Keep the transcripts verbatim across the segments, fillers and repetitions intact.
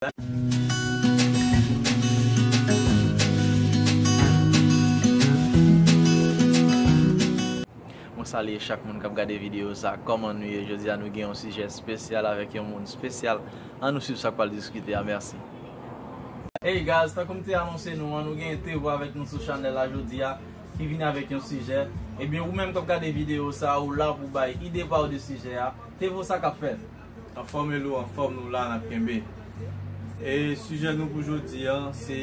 Mwen salye chak moun k ap gade videyo sa. Kòman nou ye? Jodi a nou gen yon sijè espesyal avèk yon moun espesyal. Ann nou swiv sa k pral diskite a. Mèsi. Hey guys, tankou m te anonse nou an, nou gen Tevo avèk nou sou chanèl la jodi a, ki vini avèk yon sijè. Ebyen, ou menm k ap gade videyo sa, ou la pou bay ide pa w de sijè a. Tevo, sa k ap fèt? Anfòm Elo, anfòm, nou la, n ap kenbe. E sijè nou pou jodi a, se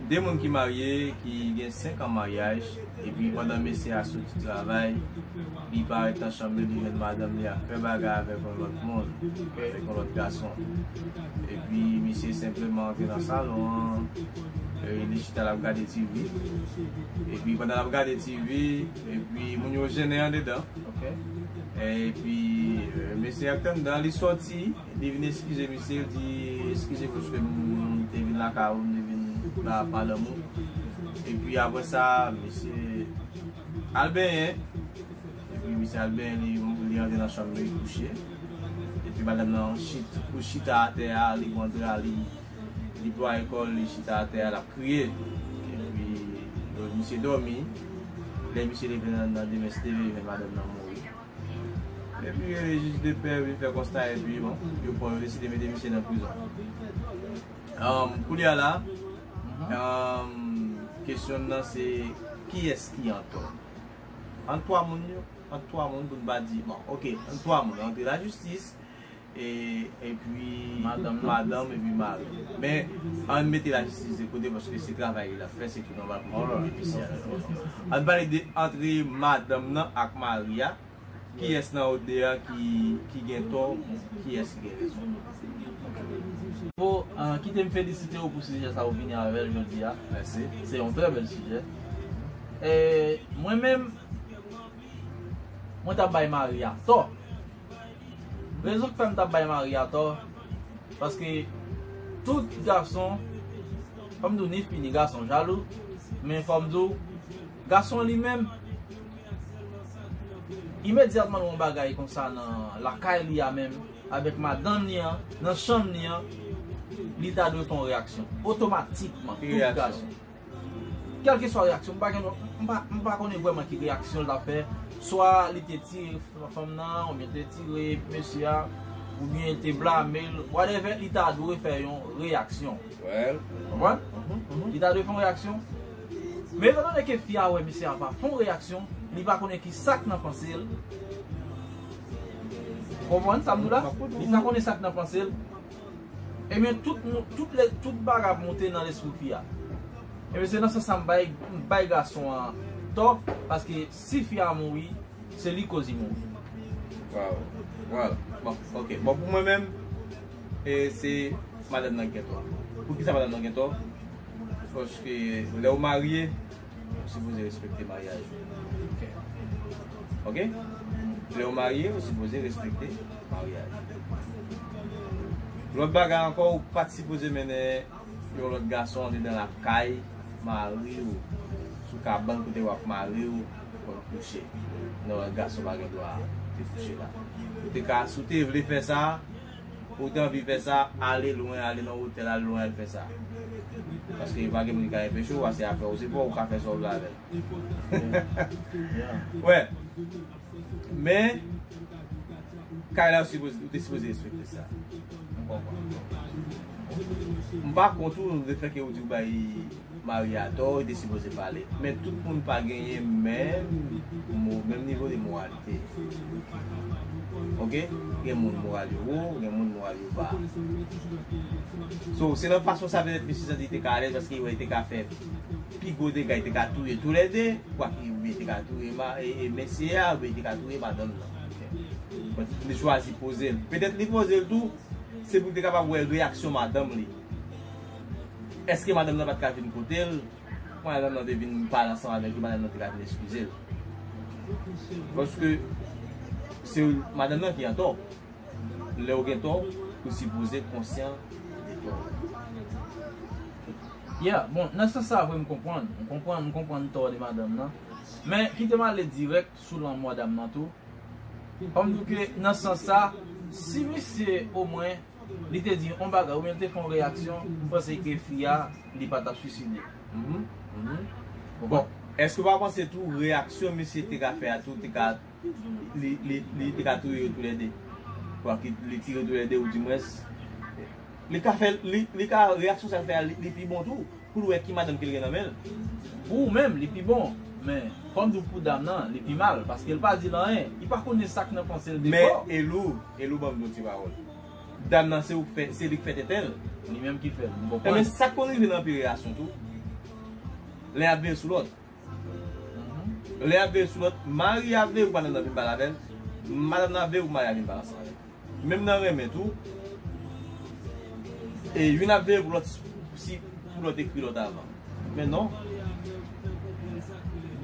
de moun ki marye, ki gen senk an maryaj, epi pandan mesye a soti travay, li parèt nan chanm li, li jwenn madanm li ap fè bagay avèk yon lòt moun, avèk yon lòt gason. Epi misye senpleman antre nan salon an, e li chita l ap gade T V. Epi pandan l ap gade T V, epi moun yo jennen andedan. Ok. Epi, e, mesye a k t anndan, li sòti, li vin eskize misye, li di, "Eskize paske m te vin lakay ou, m te vin la madanm ou." Epi apre sa, misye al benyen. Epi misye al benyen, li, li antre nan chanm li, li kouche. Epi madanm nan chit-, chita atè a, li pran dra, li, li plwaye kò l, li chita atè a, l ap kriye. Epi, misye dòmi. Lè misye leve nan, nan demen, se leve, men madanm nan mouri. Epi, e, jij de pè vin fè konsta, epi, bon, yo pran, yo deside mete misye nan prizon. Um, kounye a la, um, kesyon nan se, kiyès ki antò? Ant twa moun yo, ant twa moun pou n pa di, bon, ok, ant twa moun, ant lajistis, e, epi madanm nan, madanm epi mari. Men, ann mete lajistis de kote, paske se travay li l ap fè, se tou nòmal pou l benefisye a. Ann pale de, ant madanm nan ak mari a, kiyès nan yo de a ki, ki gen tò, kiyès ki gen rezon? Bon, ah, kite m felisite w pou sijè sa ou vini avè l jodi a. Mèsi. Se yon trè bèl sijè. E, mwen menm, mwen t ap bay mari a tò. Rezon k fè m t ap bay mari a tò, paske tout gason, fò m di w, ni fi ni gason jalou, men fò m di w, gason li menm, imedyatman l wè yon bagay konsa nan lakay li a menm, avèk madanm li an, nan chanm li an, li ta dwe fè yon reyaksyon. Otomatikman, tout gason. Kèlkeswa reyaksyon, m pa gen, m pa, m pa konnen vrèman ki reyaksyon l t ap fè. Swa li te tire fanm nan, oubyen te tire mesye a, oubyen li te blame l, whatever, li ta dwe fè yon reyaksyon. Well. Konprann? Mhm, mhm. Li ta dwe fè yon reyaksyon. Men etandone ke fi a wè misye a pa fè yon reyaksyon, li pa konnen ki sa k nan panse l. Konprann sa m di w la? Li pa konnen sa k nan panse l. Ebyen, tout, tout, tout bagay ap monte nan lespri fi a. Ebyen, se nan sans sa m bay, m bay gason an tò, paske si fi a mouri, se li koz li mouri. Wow. Wow. Bon, ok. Bon, pou mwen menm, e, se madanm nan ki gen tò. Poukisa madanm nan gen tò? Paske lè w marye, ou sipoze respekte maryaj ou. Ok? Lè w marye, ou sipoze respekte maryaj ou. Lòt bagay ankò, ou pa t sipoze mennen yon lòt gason andedan lakay mari w, sou kabann kote w ap mari w, pou l kouche. Yon lòt gason pa gen dwa te kouche la. Ou te ka, si w te vle fè sa, ou te anvi fè sa, ale lwen, ale nan otèl, ale lwen, al fè sa. Paske pa gen moun ki ka enpeche w, se afè w, se pa w ka fè sa w vle avè l. Wè. Men, kay la, ou sipoze, ou te sipoze respekte sa. M konpran. M pa kont ou, lefètke ou di ou bay mari a tò, li te sipoze pale. Men tout moun pa genyen menm mo, menm nivo de moralite. Ok? Gen moun moral yo wo, gen moun moral yo ba. So, se nan fason sa petèt misye santi li te ka alèz paske li wè li te ka fè pi gwo dega, li te ka touye toulède, kwak li, oubyen li te ka touye ma-, e, e, mesye a, oubyen li te ka touye madanm nan. But li chwazi poze l. Petèt li poze l tou, se pou li te kapab wè reyaksyon madanm li. Èske madanm nan pa t ka vin kote l? Madanm nan te vin pale ansanm avèk li, madanm nan te ka vin eskize l. Paske se madanm nan ki antò. Lè w gen tò, ou sipoze konsyan de tò. Yeah, bon, nan sans sa vre, m konprann. M konprann, m konprann tò de madanm nan. Men, kite m ale dirèk sou lanmò dam nan tou. Fò m di w ke nan sans sa, si misye omwen li te di yon bagay, oubyen li te fè yon reyaksyon, m panse ke fi a, li pa t ap swiside. Mhm, mhm. Bon, èske w pa panse tou reyaksyon misye te ka fè a tou, te ka, li, li, li te ka touye yo toulède? Kwa ki li tire toulède, ou di mwens, li ka fè, li, li ka, reyaksyon sa l fè a, li, li pi bon tou, pou l wè ki madanm ke l gen nan men l. Pou ou menm, li pi bon. Men, fò m di w pou dam nan, li pi mal, paske l pa di l anyen. Li pa konnen sa k nan panse l de kò. Men, Elou, Elou, ban m di w ti pawòl. Dam nan, se ou k fè, se li k fè tenten l. Li menm ki fè l. M konprann. Enben, sa k konn rive nan anpil relasyon tou. Lè y ap veye sou lòt. Mhm. Lè y ap veye sou lòt, mari a veye pou madanm nan vin pale avè l. Madanm nan ap veye pou mari a vin pale ansanm avè l. Menm nan renmen tou, e youn ap veye pou lòt, si pou lòt ekri lòt avan. Men non.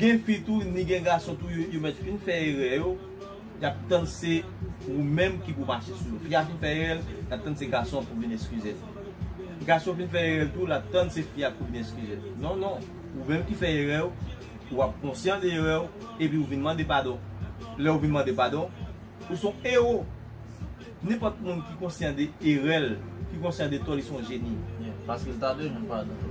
Gen fi tou, ni gen gason tou, yo, yo mèt fin fè erè yo, y ap tann se ou menm ki pou mache sou yo. Fi a fin fè erè l, l ap tann se gason an pou vin eskize l. Gason fin fè erè l tou, l ap tann se fi a pou vin eskize l. Non, non. Ou menm ki fè erè w, w ap konsyan de erè w, epi ou vin mande padon. Lè ou vin mande padon, ou se yon ewo. Nenpòt moun ki konsyan de erè l, ki konsyan de tò, li se yon jeni. Yeah, paske l ta dwe jwenn padon.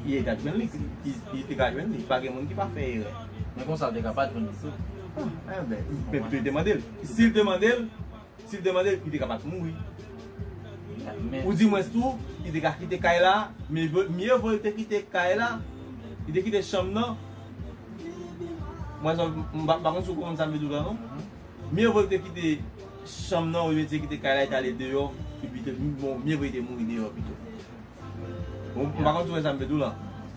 Li te ka jwenn li, li, li te ka jwenn li. Pa gen moun ki pa fè erè. Men konsa, l te ka pa t jwenn li tou. Ah, enben, men pito li te mande l. Si l te mande l, si l te mande l, li te ka pa t mouri. Yeah, men ou di mwens tou, li te ka kite kay la, men vye, mye vo li te kite kay la, li te kite chanm nan. Mwen, m pa, m pa konn si w konprann sa m vle di w la, non? Mye vo l te kite chanm nan, oubyen te kite kay la, li t ale deyò, epi te, bon, mye vo li te mouri deyò pito. Bon, m pa konn si w wè sa m vle di w la.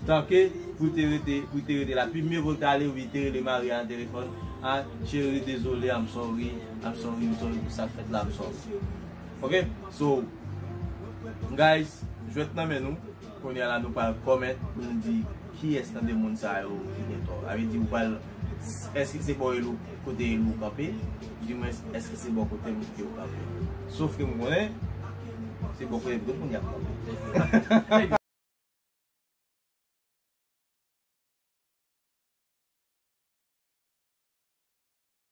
Tanke pou l te rete, pou l te rete la, pi mye vo l t ale, wi, te rele mari a nan telefòn. Ah, cheri, dezole, I'm sorry, I'm sorry, I'm sorry pou sa k fèt la, I'm sorry. Ok? So, guys, jwèt nan men nou. Kounye a la, nou pral kòmèt pou nou di kiyès nan de moun sa yo ki gen tò. Sa vle di, ou pral, èske se bò Elou, kote Elou kanpe? Di mwen, èske se bò kote m ke w kanpe? Sof ke m konnen, se bò kote tout moun y ap kanpe.